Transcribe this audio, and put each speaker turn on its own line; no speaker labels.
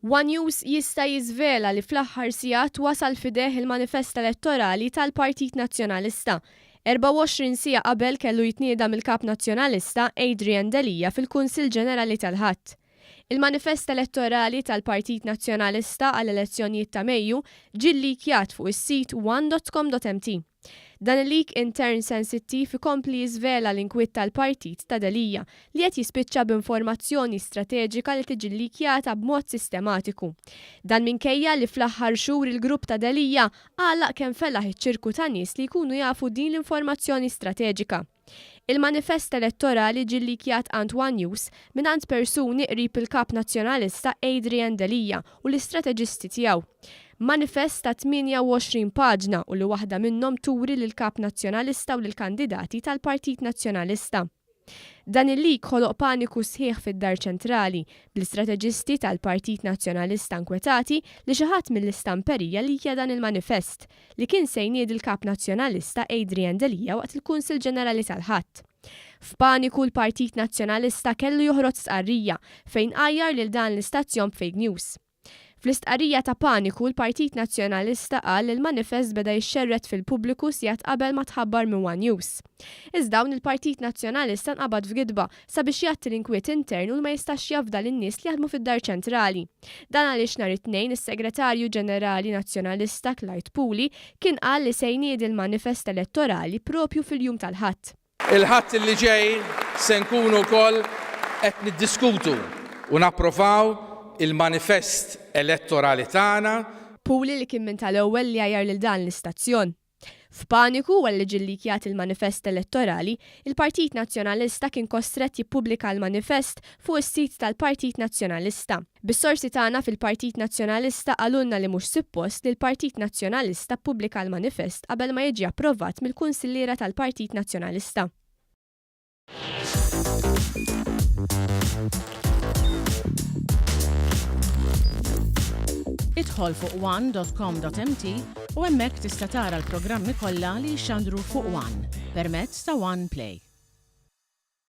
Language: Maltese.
One News jista' jiżvela li fl-aħħar sigħat wasal f'idejh il-manifest elettorali tal-Partit Nazzjonalista. 24 siegħa qabel kellu jitnieda mill-Kap Nazzjonalista Adrian Delia fil-Kunsill Ġenerali tal-Ħadd. Il-manifest elettorali tal-Partit Nazzjonalista għall-elezzjonijiet ta' Mejju ġie llikjat fuq is-sit one.com.mt. Dan il-leak intern sensittiv ikompli jiżvela l-inkwiet tal-partit ta' Delia li qed jispiċċa b'informazzjoni strateġika li tiġi llikjata b'mod sistematiku. Dan minkejja li fl-aħħar xhur il-grupp ta' Delia għalaq kemm felaħ iċ-ċirku ta' nies li jkunu jafu din l-informazzjoni strateġika. Il-manifest elettorali ġie llikjat għand one News mingħand persuni qrib il-Kap Nazzjonalista Adrian Delia u l-istrateġisti tiegħu. Manifest ta' 28 paġna u li waħda minnhom turi lill-Kap Nazzjonalista u lill-kandidati tal-Partit Nazzjonalista. Dan il-leak ħoloq paniku sħiħ fid-Dar Ċentrali, bl-istrateġisti tal-Partit Nazzjonalista nkwetati li xi ħadd mill-istamperija llikja dan il-manifest, li kien se jniedi l-Kap Nazzjonalista Adrian Delia waqt il-Kunsill Ġenerali tal-Ħadd. F'paniku l-Partit Nazzjonalista kellu joħroġ stqarrija fejn għajjar lil dan l-istazzjon b'fake news. Fl-istqarrija ta' paniku l-Partit Nazzjonalista qal li l-manifest beda jixxerred fil-pubbliku sigħat qabel ma tħabbar minn one News. Iżda hawn il-Partit Nazzjonalista nqabad f'gidba sabiex jgħatti l-inkwiet intern u li ma jistax jafda lin-nies li jaħdmu fid-Dar Ċentrali. Dan għaliex nhar it-Tnejn is-Segretarju Ġenerali Nazzjonalista Clyde Puli kien qal li se jniedi l-manifest elettorali propju fil-jum tal-Ħadd.
Il-Ħadd li ġej se nkunu wkoll qed niddiskutu u napprovaw il-manifest elettorali tagħna.
Puli li kien minn tal-ewwel li għajjar lil dan l-istazzjon. F'paniku wara li ġie llikjat il-manifest elettorali, il-Partit Nazzjonalista kien kostrett jippubblika l-manifest fuq is-sit tal-Partit Nazzjonalista. Bis-sorsi tagħna fil-Partit Nazzjonalista qalulna li mhux sippost li l-Partit Nazzjonalista ppubblika l-manifest qabel ma jiġi approvat mill-kunsilliera tal-Partit Nazzjonalista.
Idħol fuq one.com.mt u hemmhekk tista' tara l-programmi kollha li jixxandru fuq One permezz ta' One Play.